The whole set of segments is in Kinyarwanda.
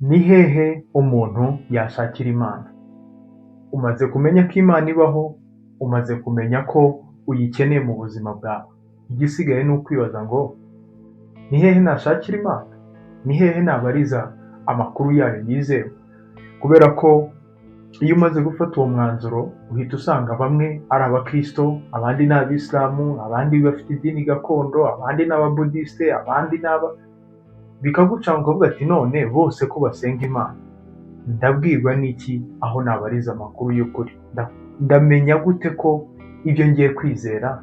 Ni hehe umuntu yashakira Imana? Umaze kumenya ko Imana ibaho, umaze kumenya ko uyikeneye mu buzima bwawe. Igisigaye ni ukwibaza ngo ni hehe nashakira Imana? Ni hehe nabariza amakuru yayo yizewe? Kubera ko iyo umaze gufata uwo mwanzuro, uhita usanga bamwe ari abakristo, abandi ni abisilamu, abandi bafite idini gakondo, abandi ni ababudisite, abandi ni aba, bikagucanga ukavuga ati: "None bose ko basenga Imana, ndabwirwa n'iki aho nabariza amakuru y'ukuri? Ndamenya gute ko ibyo ngiye kwizera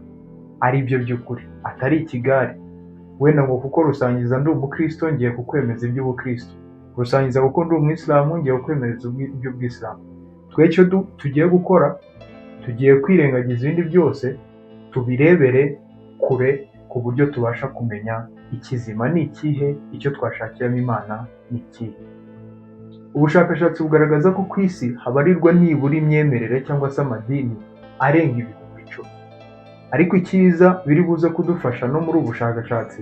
ari byo by'ukuri, atari ikigare?" Wenda ngo kuko rusangiza ndi umukristo, ngiye kukwemeza iby'ubukristo, rusangiza kuko ndi umwisilamu, ngiye kukwemeza iby'ubwisilamu. Twe icyo tugiye gukora, tugiye kwirengagiza ibindi byose, tubirebere kure ku buryo tubasha kumenya ikizima ni ikihe, icyo twashakiramo Imana ni ikihe. Ubushakashatsi bugaragaza ko ku isi habarirwa nibura imyemerere cyangwa se amadini arenga 10,000. Ariko icyiza biri buze kudufasha no muri ubu bushakashatsi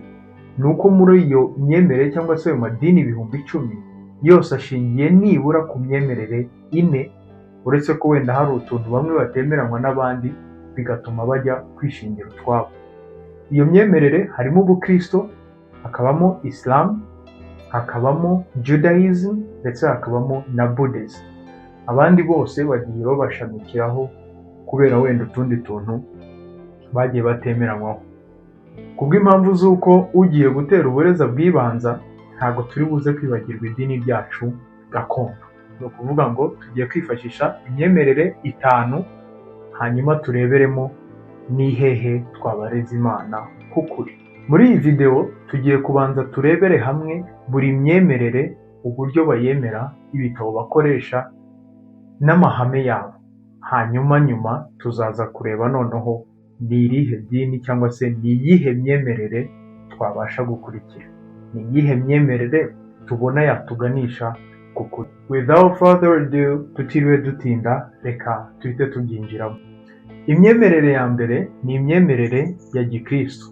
ni uko muri iyo myemerere cyangwa se ayo madini 10,000 yose ashingiye nibura ku myemerere ine, uretse ko wenda hari utuntu bamwe batemeranywa n'abandi, bigatuma bajya kwishingira utwabo. Iyo myemerere harimo ubukristo, hakabamo Islam, hakabamo Judaism, ndetse hakabamo na Buddhism. Abandi bose bagiye babashamikiraho kubera wenda utundi tuntu bagiye batemeranywaho. Kubw'impamvu z'uko ugiye gutera ubureza bwibanza, ntabwo turi buze kwibagirwa idini ryacu gakondo. Ni ukuvuga ngo tugiye kwifashisha imyemerere itanu, hanyuma tureberemo ni hehe twabareza Imana k'ukuri. Muri iyi videwo tugiye kubanza turebere hamwe buri myemerere, uburyo bayemera, ibitabo bakoresha n'amahame yabo. Hanyuma nyuma tuzaza kureba noneho ni irihe dini cyangwa se ni iyihe myemerere twabasha gukurikira, ni iyihe myemerere tubona yatuganisha ku kuri. Without further ado, tutiriwe dutinda, reka tuhite tubyinjiramo. Imyemerere ya mbere ni imyemerere ya gikristo.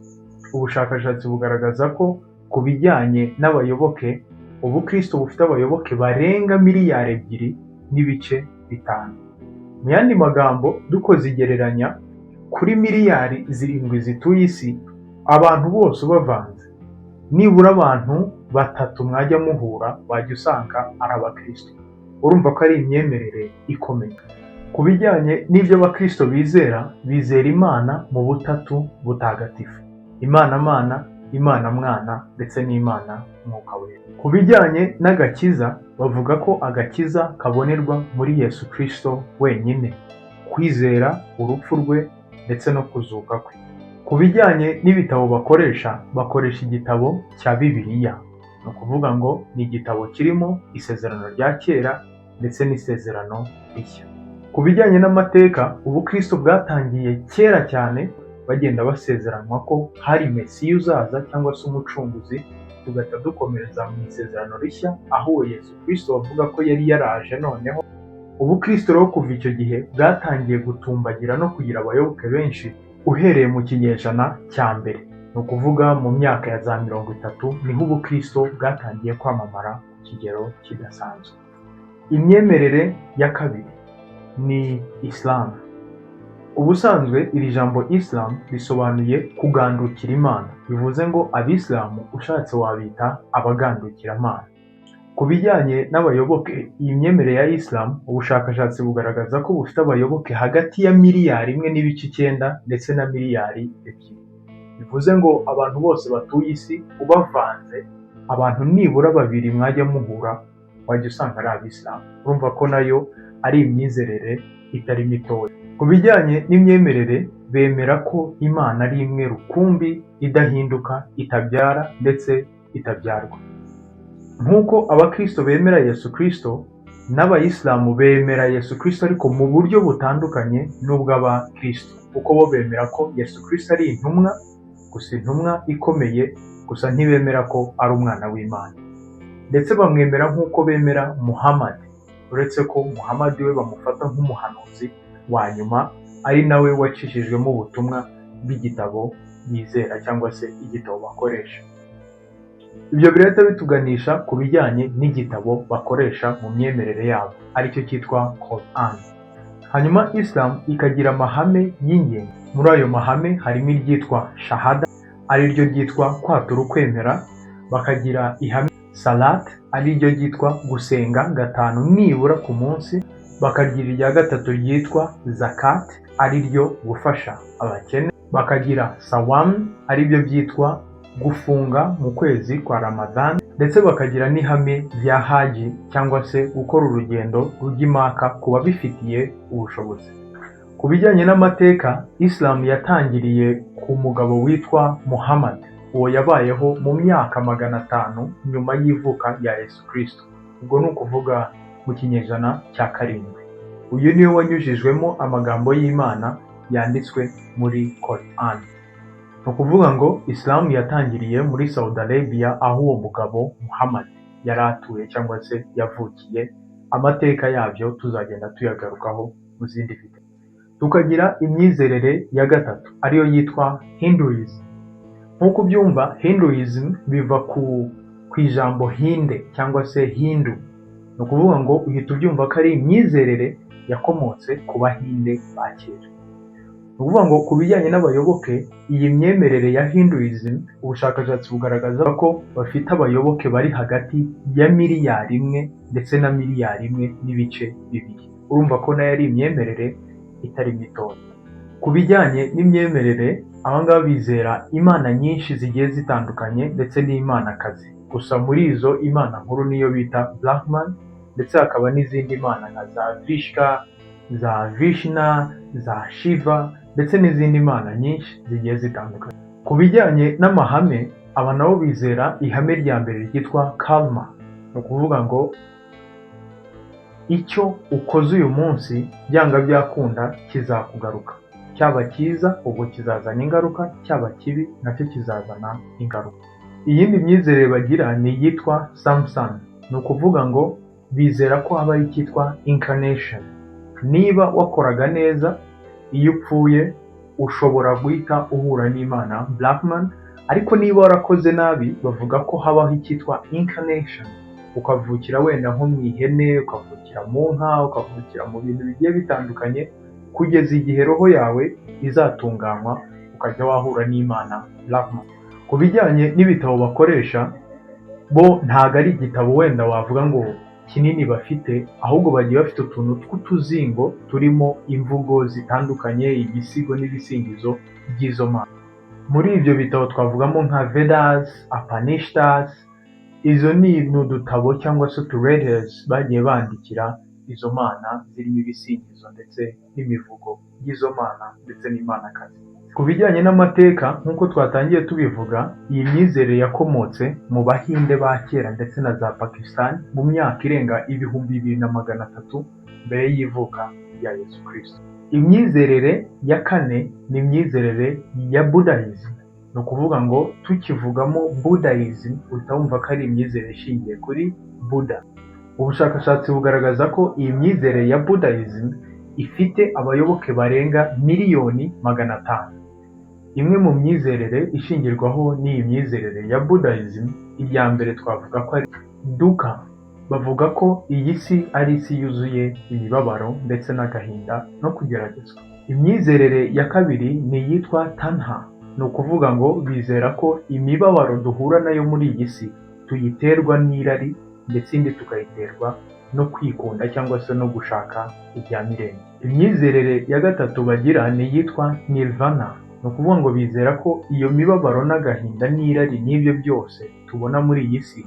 Ubushakashatsi bugaragaza ko ku bijyanye n'abayoboke, ubukristo bufite abayoboke barenga miliyari 2.5. Mu yandi magambo, dukoze igereranya, kuri miliyari 7 zituye isi, abantu bose ubavanze, nibura abantu batatu mwajya muhura wajya usanga ari abakristo. Urumva ko ari imyemerere ikomeye. Ku bijyanye n'ibyo abakristo bizera, bizera Imana mu butatu butagatifu: Imana Mana, Imana Mwana, ndetse n'Imana Mwuka Wera. Ku bijyanye n'agakiza, bavuga ko agakiza kabonerwa muri Yesu Kristo wenyine, kwizera urupfu rwe ndetse no kuzuka kwe. Ku bijyanye n'ibitabo bakoresha, bakoresha igitabo cya Bibiliya, ni ukuvuga ngo ni igitabo kirimo Isezerano rya Kera ndetse n'Isezerano Rishya. Ku bijyanye n'amateka, ubukristo bwatangiye kera cyane, bagenda basezeranwa ko hari Mesiya uzaza cyangwa se umucunguzi, tugahita dukomereza mu Isezerano Rishya, aho uwo Yesu Kristo bavuga ko yari yaraje. Noneho ubukristo rero kuva icyo gihe bwatangiye gutumbagira no kugira abayoboke benshi uhereye mu kinyejana cya mbere, ni ukuvuga mu myaka ya za 30 niho ubukristo bwatangiye kwamamara ku kigero kidasanzwe. Imyemerere ya kabiri ni Islam. Ubusanzwe iri jambo Islam risobanuye kugandukira Imana, bivuze ngo abisilamu ushatse wabita abagandukiramana. Ku bijyanye n'abayoboke, iyi myemerere ya Islam, ubushakashatsi bugaragaza ko bufite abayoboke hagati ya miliyari 1.9 ndetse na miliyari 2. Bivuze ngo abantu bose batuye isi ubavanze, abantu nibura babiri mwajya muhura wajya usanga ari abisilamu. Urumva ko nayo ari imyizerere itari mitoya. Ku bijyanye n'imyemerere, bemera ko Imana ari imwe rukumbi, idahinduka, itabyara ndetse itabyarwa. Nk'uko abakristo bemera Yesu Kristo, n'abayisilamu bemera Yesu Kristo, ariko mu buryo butandukanye n'ubw'abakristo, kuko bo bemera ko Yesu Kristo ari intumwa gusa, intumwa ikomeye gusa, ntibemera ko ari umwana w'Imana. Ndetse bamwemera nk'uko bemera Muhammad, uretse ko Muhammad we bamufata nk'umuhanuzi wa nyuma, ari nawe wacishijwemo ubutumwa bw'igitabo bizera cyangwa se igitabo bakoresha. Ibyo birahita bituganisha ku bijyanye n'igitabo bakoresha mu myemerere yabo, aricyo cyitwa Quran. Hanyuma Islam ikagira amahame y'ingenzi. Muri ayo mahame harimo iryitwa Shahada, ari ryo ryitwa kwatura ukwemera, bakagira ihame Salat, ari ryo ryitwa gusenga gatanu nibura ku munsi, bakagira irya gatatu ryitwa Zakat, ari ryo gufasha abakene, bakagira Sawam, ari byo byitwa gufunga mu kwezi kwa Ramadan, ndetse bakagira n'ihame rya Haji, cyangwa se gukora urugendo rujya i Maka ku babifitiye ubushobozi. Ku bijyanye n'amateka, Islam yatangiriye ku mugabo witwa Muhammad. Uwo yabayeho mu myaka 500 nyuma y'ivuka rya Yesu Kristo, ubwo ni ukuvuga mu kinyejana cya 7. Uyu niwe wanyujijwemo amagambo y'Imana yanditswe muri Quran. Ni ukuvuga ngo Islam yatangiriye muri Saudi Arabia, aho uwo mugabo Muhammad yari atuye cyangwa se yavukiye. Amateka yabyo tuzagenda tuyagarukaho mu zindi video. Tukagira imyizerere ya gatatu, ariyo yitwa Hinduism. Nk'uko ubyumva, Hinduism biva ku ijambo Hinde cyangwa se Hindu. Ni ukuvuga ngo uhita ubyumva ko ari imyizerere yakomotse ku Bahinde ba kera. Ni ukuvuga ngo ku bijyanye n'abayoboke, iyi myemerere ya Hinduism, ubushakashatsi bugaragaza ko bafite abayoboke bari hagati ya miliyari 1 ndetse na miliyari 1.2. Urumva ko nayo ari imyemerere itari mitoya. Ku bijyanye n'imyemerere, aba ngaba bizera imana nyinshi zigiye zitandukanye ndetse n'imanakazi. Gusa muri izo, imana nkuru niyo bita Brahman, ndetse hakaba n'izindi mana nka za Vishka, za Vishna, za Shiva, ndetse n'izindi mana nyinshi zigiye zitandukanye. Ku bijyanye n'amahame, aba nabo bizera ihame rya mbere ryitwa karma. Ni ukuvuga ngo icyo ukoze uyu munsi, byanga byakunda kizakugaruka, cyaba cyiza ubwo kizazana ingaruka, cyaba kibi nacyo kizazana ingaruka. Iyindi myizerere bagira ni iyitwa Samsara. Ni ukuvuga ngo bizera ko habaho icyitwa incarnation. Niba wakoraga neza, iyo upfuye ushobora guhita uhura n'Imana Brahman, ariko niba warakoze nabi, bavuga ko habaho icyitwa incarnation, ukavukira wenda nko mu ihene, ukavukira mu nka, ukavukira mu bintu bigiye bitandukanye, kugeza igihe roho yawe izatunganywa ukajya wahura n'Imana Brahman. Ku bijyanye n'ibitabo bakoresha, bo ntabwo ari igitabo wenda wavuga ngo kinini bafite, ahubwo bagiye bafite utuntu tw'utuzingo turimo imvugo zitandukanye, ibisigo n'ibisingizo by'izo mana. Muri ibyo bitabo twavugamo nka Vedas, Upanishads. Izo ni udutabo cyangwa se utu-letters bagiye bandikira izo mana, zirimo ibisingizo ndetse n'imivugo y'izo mana ndetse n'imanakazi. Ku bijyanye n'amateka, nk'uko twatangiye tubivuga, iyi myizerere yakomotse mu Bahinde ba kera ndetse na za Pakistan mu myaka irenga 2300 mbere y'ivuka rya Yesu Kristo. Imyizerere ya kane ni imyizerere ya Buddhism. Ni ukuvuga ngo tukivugamo Buddhism uhita wumva ko ari imyizerere ishingiye kuri Buddha. Ubushakashatsi bugaragaza ko iyi myizerere ya Buddhism ifite abayoboke barenga miliyoni 500. Imwe mu myizerere ishingirwaho n'iyi myizerere ya Buddhism, irya mbere twavuga ko ari Dukkha. Bavuga ko iyi si ari isi yuzuye imibabaro ndetse n'agahinda no kugeragezwa. Imyizerere ya kabiri ni iyitwa Tanha. Ni ukuvuga ngo bizera ko imibabaro duhura nayo muri iyi si tuyiterwa n'irari, ndetse indi tukayiterwa no kwikunda cyangwa se no gushaka ibya mirenge. Imyizerere ya gatatu bagira ni iyitwa Nirvana. Ni ukuvuga ngo bizera ko iyo mibabaro n'agahinda n'irari n'ibyo byose tubona muri iyi si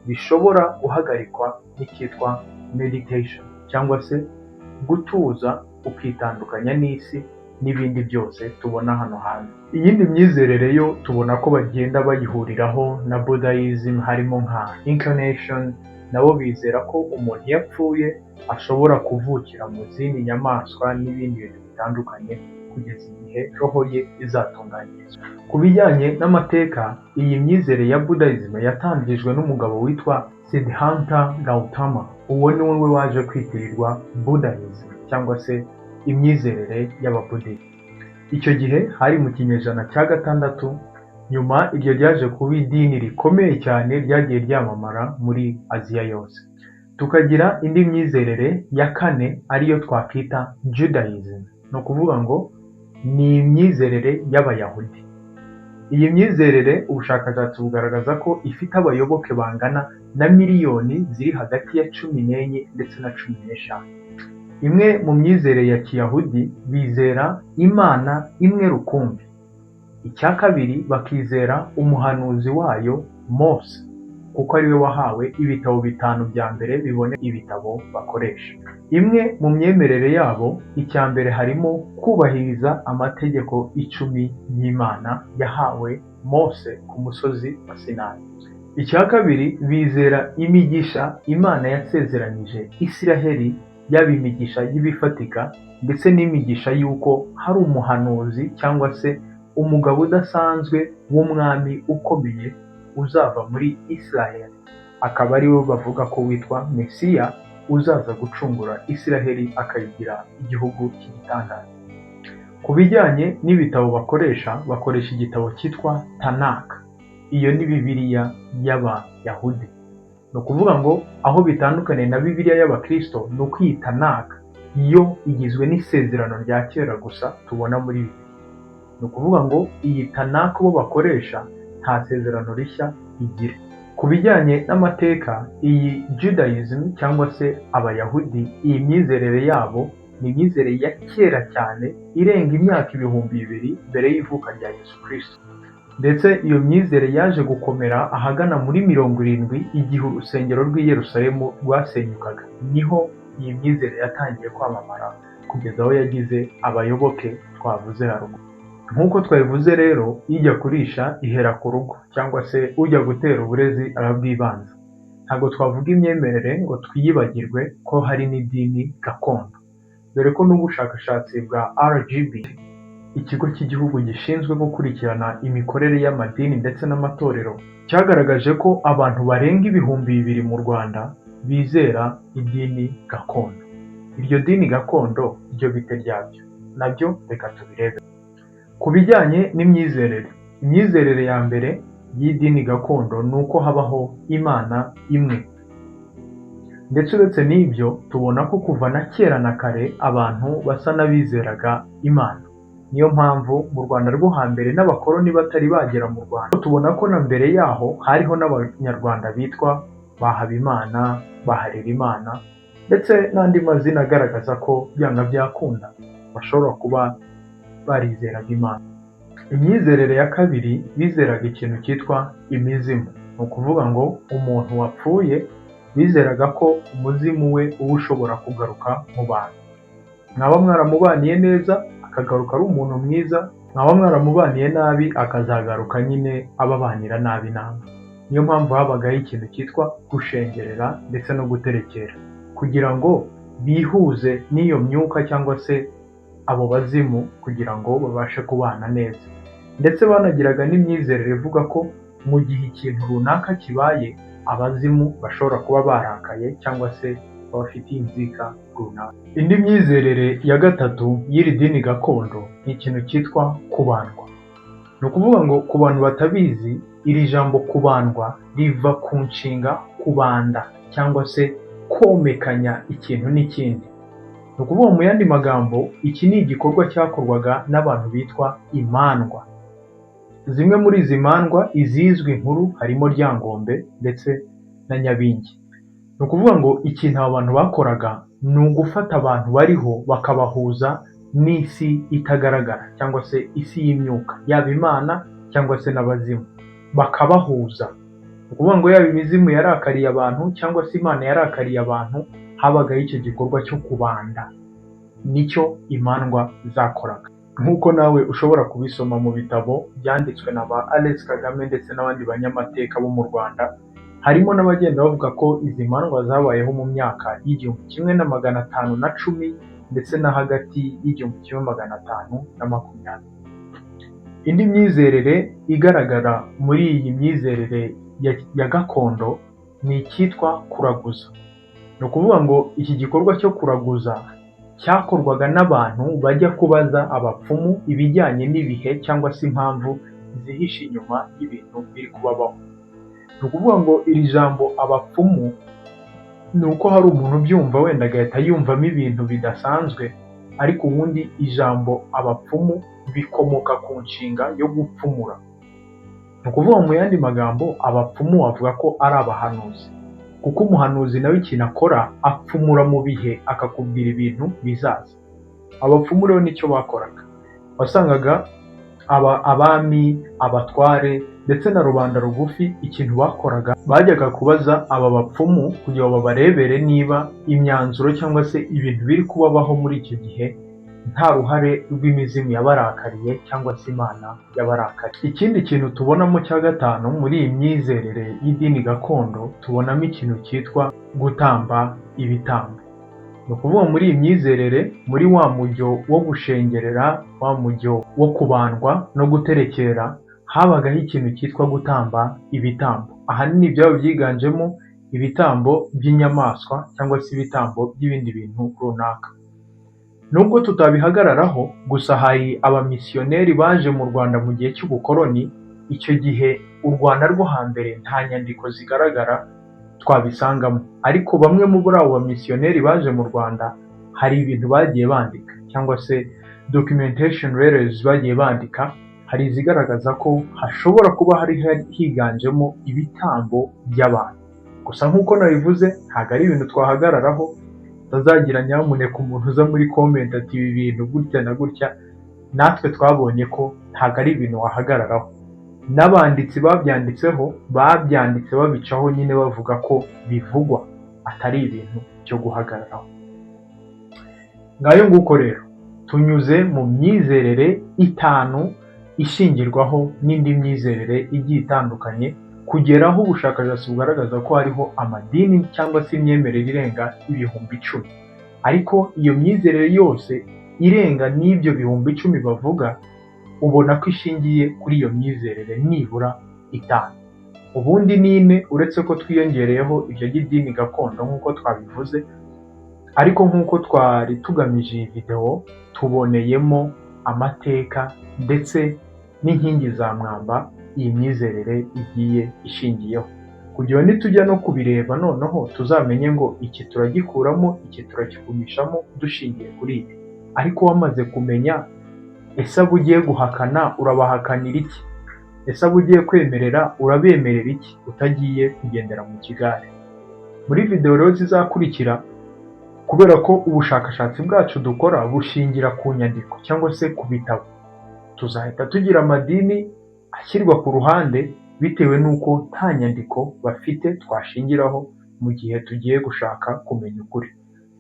bishobora guhagarikwa n'icyitwa meditation, cyangwa se gutuza ukitandukanya n'isi n'ibindi byose tubona hano hanze. Iyindi myizerere yo tubona ko bagenda bayihuriraho na Buddhism, harimo nka incarnation. Nabo bizera ko umuntu iyo apfuye ashobora kuvukira mu zindi nyamaswa n'ibindi bintu bitandukanye kugeza igihe roho ye izatunganyirizwa. Ku bijyanye n'amateka, iyi myizerere ya Buddhism yatangijwe n'umugabo witwa Siddhartha Gautama. Uwo ni we waje kwitirirwa Buddhism cyangwa se imyizerere y'Ababudisite. Icyo gihe hari mu kinyejana cya 6. Nyuma iryo ryaje kuba idini rikomeye cyane ryagiye ryamamara muri Aziya yose. Tukagira indi myizerere ya kane ariyo twakwita Judaism, ni ukuvuga ngo ni imyizerere y'Abayahudi. Iyi myizerere ubushakashatsi bugaragaza ko ifite abayoboke bangana na miliyoni ziri hagati ya 14 ndetse na 15. Imwe mu myizerere ya Kiyahudi, bizera Imana imwe rukumbi. Icya kabiri, bakizera umuhanuzi wayo Mose, kuko ariwe wahawe ibitabo bitanu bya mbere bibone ibitabo bakoresha. Imwe mu myemerere yabo, icya mbere harimo kubahiriza amategeko 10 y'Imana yahawe Mose ku musozi wa Sinayi. Icya kabiri, bizera imigisha Imana yasezeranyije Isiraheli, yaba imigisha y'ibifatika ndetse n'imigisha y'uko hari umuhanuzi cyangwa se umugabo udasanzwe w'umwami ukomeye uzava muri Israel, akaba ari we bavuga ko witwa Mesiya, uzaza gucungura Isiraheli akayigira igihugu cy'igitangaza. Ku bijyanye n'ibitabo bakoresha, bakoresha igitabo cyitwa Tanakh. Iyo ni Bibiliya y'Abayahudi. Ni ukuvuga ngo aho bitandukaniye na Bibiliya y'Abakristo ni uko iyi Tanakh yo igizwe n'isezerano rya kera gusa tubona muri Bibiliya. Ni ukuvuga ngo iyi Tanakh bo bakoresha nta sezerano rishya igira. Ku bijyanye n'amateka, iyi Judaism cyangwa se Abayahudi, iyi myizerere yabo ni imyizerere ya kera cyane irenga imyaka 2000 mbere y'ivuka rya Yesu Kristo. Ndetse iyo myizerere yaje gukomera ahagana muri 70 igihe urusengero rw'i Yerusalemu rwasenyukaga. Niho iyi myizerere yatangiye kwamamara kugeza aho yagize abayoboke twavuze haruguru. Nk'uko twabivuze rero, ijya kurisha ihera ku rugo, cyangwa se ujya gutera uburezi arabwibanza. Ntabwo twavuga imyemerere ngo twiyibagirwe ko hari n'idini gakondo, dore ko n'ubushakashatsi bwa RGB, ikigo cy'igihugu gishinzwe gukurikirana imikorere y'amadini ndetse n'amatorero, cyagaragaje ko abantu barenga 2000 mu Rwanda bizera idini gakondo. Iryo dini gakondo ryo bite ryabyo? Nabyo reka tubirebe. Ku bijyanye n'imyizerere, imyizerere ya mbere y'idini gakondo ni uko habaho Imana imwe. Ndetse uretse n'ibyo, tubona ko kuva na kera na kare abantu basa n'abizeraga Imana. Niyo mpamvu mu Rwanda rwo hambere n'abakoloni batari bagera mu Rwanda, tubona ko na mbere yaho hariho n'Abanyarwanda bitwa ba Habimana, ba Harerimana, ndetse n'andi mazina agaragaza ko byanga byakunda bashobora kuba barizeraga Imana. Imyizerere ya kabiri, bizeraga ikintu cyitwa imizimu. Ni ukuvuga ngo umuntu wapfuye bizeraga ko umuzimu we uba ushobora kugaruka mu bantu. Mwaba mwaramubaniye neza akagaruka ari umuntu mwiza, mwaba mwaramubaniye nabi akazagaruka nyine ababanira nabi namwe. Niyo mpamvu habagaho ikintu cyitwa gushengerera ndetse no guterekera, kugira ngo bihuze n'iyo myuka cyangwa se abo bazimu, kugira ngo babashe kubana neza. Ndetse banagiraga n'imyizerere ivuga ko mu gihe ikintu runaka kibaye, abazimu bashobora kuba barakaye cyangwa se babafitiye inzika runaka. Indi myizerere ya gatatu y'iri dini gakondo ni ikintu cyitwa kubandwa. Ni ukuvuga ngo ku bantu batabizi, iri jambo kubandwa riva ku nshinga kubanda cyangwa se komekanya ikintu n'ikindi. Ni ukuvuga mu yandi magambo, iki ni igikorwa cyakorwaga n'abantu bitwa imandwa. Zimwe muri izi mandwa, izizwi nkuru, harimo Ryangombe ndetse na Nyabingi. Ni ukuvuga ngo ikintu aba bantu bakoraga ni ugufata abantu bariho bakabahuza n'isi itagaragara cyangwa se isi y'imyuka, yaba Imana cyangwa se n'abazimu, bakabahuza. Ni ukuvuga ngo yaba imizimu yarakariye abantu cyangwa se Imana yarakariye abantu, habagaho icyo gikorwa cyo kubanda. Nicyo imandwa zakoraga. Nk'uko nawe ushobora kubisoma mu bitabo byanditswe na ba Alex Kagame ndetse n'abandi banyamateka bo mu Rwanda, harimo n'abagenda bavuga ko izi mandwa zabayeho mu myaka y'1510 ndetse na hagati y'1520. Indi myizerere igaragara muri iyi myizerere ya gakondo ni icyitwa kuraguza. Ni ukuvuga ngo iki gikorwa cyo kuraguza cyakorwaga n'abantu bajya kubaza abapfumu ibijyanye n'ibihe cyangwa se impamvu zihishe inyuma y'ibintu biri kubabaho. Ni ukuvuga ngo iri jambo abapfumu ni uko hari umuntu ubyumva wenda agahita yumvamo ibintu bidasanzwe, ariko ubundi ijambo abapfumu bikomoka ku nshinga yo gupfumura. Ni ukuvuga mu yandi magambo, abapfumu bavuga ko ari abahanuzi, kuko umuhanuzi nawe ikintu akora apfumura mu bihe akakubwira ibintu bizaza. Abapfumu rero nicyo bakoraga, wasangaga abami, abatware ndetse na rubanda rugufi, ikintu bakoraga bajyaga kubaza aba bapfumu kugira ngo babarebere niba imyanzuro cyangwa se ibintu biri kubabaho muri icyo gihe nta ruhare rw'imizimu yabarakariye cyangwa se Imana yabarakariye. Ikindi kintu tubonamo cya gatanu muri iyi myizerere y'idini gakondo, tubonamo ikintu cyitwa gutamba ibitambo. Ni ukuvuga muri iyi myizerere, muri wa mujyo wo gushengerera, wa mujyo wo kubandwa no guterekera, habagaho ikintu cyitwa gutamba ibitambo. Ahanini byaba byiganjemo ibitambo by'inyamaswa cyangwa se ibitambo by'ibindi bintu runaka. Nubwo tutabihagararaho, gusa hari abamisiyoneri baje mu Rwanda mu gihe cy'ubukoloni. Icyo gihe u Rwanda rwo hambere nta nyandiko zigaragara twabisangamo, ariko bamwe muri abo bamisiyoneri baje mu Rwanda hari ibintu bagiye bandika cyangwa se documentation letters bagiye bandika, hari izigaragaza ko hashobora kuba hari higanjemo ibitambo by'abantu. Gusa nk'uko nabivuze, ntabwo ari ibintu twahagararaho, utazagira nyamuneka umuntu uza muri comment ati ibi bintu gutya na gutya. Natwe twabonye ko ntabwo ari ibintu wahagararaho, n'abanditsi babyanditseho babyanditse babicaho nyine bavuga ko bivugwa, atari ibintu byo guhagararaho. Ngayo nguko rero, tunyuze mu myizerere itanu ishingirwaho n'indi myizerere igiye itandukanye, kugera aho ubushakashatsi bugaragaza ko hariho amadini cyangwa se imyemerere irenga 10,000. Ariko iyo myizerere yose irenga n'ibyo 10,000 bavuga, ubona ko ishingiye kuri iyo myizerere nibura itanu, ubundi ni ine, uretse ko twiyongereyeho ibyo by'idini gakondo nk'uko twabivuze. Ariko nk'uko twari tugamije iyi videwo, tuboneyemo amateka ndetse n'inkingi za mwamba iyi myizerere igiye ishingiyeho, kugira ngo nitujya no kubireba noneho tuzamenye ngo iki turagikuramo, iki turakigumishamo dushingiye kuri ibi. Ariko wamaze kumenya, ese abo ugiye guhakana urabahakanira iki? Ese abo ugiye kwemerera urabemerera iki? Utagiye kugendera mu kigare. Muri videwo rero zizakurikira, kubera ko ubushakashatsi bwacu dukora bushingira ku nyandiko cyangwa se ku bitabo, tuzahita tugira amadini ashyirwa ku ruhande bitewe n'uko nta nyandiko bafite twashingiraho mu gihe tugiye gushaka kumenya ukuri.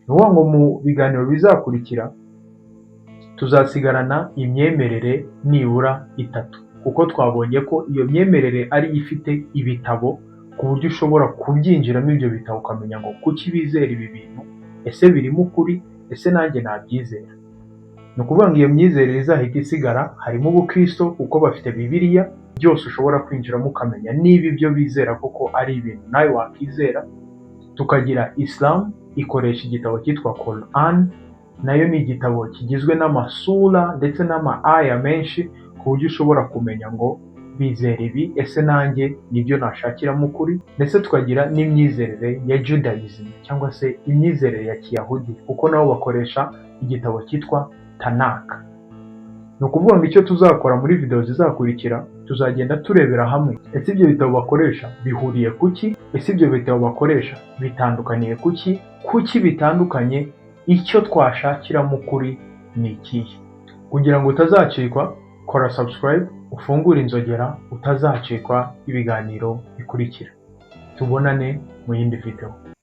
Ni ukuvuga ngo mu biganiro bizakurikira tuzasigarana imyemerere nibura itatu, kuko twabonye ko iyo myemerere ariyo ifite ibitabo, ku buryo ushobora kubyinjiramo ibyo bitabo ukamenya ngo kuki bizera ibi bintu, ese birimo ukuri, ese nanjye nabyizera? Ni ukuvuga ngo iyo myizerere izahita isigara harimo ubukristo, kuko bafite Bibiliya, byose ushobora kwinjiramo ukamenya niba ibyo bizera koko ari ibintu nawe wakizera. Tukagira Islam, ikoresha igitabo cyitwa Quran, nayo ni igitabo kigizwe n'amasura ndetse n'ama aya menshi, ku buryo ushobora kumenya ngo bizera ibi, ese nanjye nibyo nashakiramo ukuri? Ndetse tukagira n'imyizerere ya Judaism cyangwa se imyizerere ya Kiyahudi, kuko nabo bakoresha igitabo cyitwa Tanakh. Ni ukuvuga ngo icyo tuzakora muri video zizakurikira, tuzagenda turebera hamwe ese ibyo bitabo bakoresha bihuriye kuki, ese ibyo bitabo bakoresha bitandukaniye kuki, kuki bitandukanye, icyo twashakiramo ukuri ni ikihe? Kugira ngo utazacikwa, kora subscribe, ufungure inzogera, utazacikwa ibiganiro bikurikira. Tubonane mu yindi video.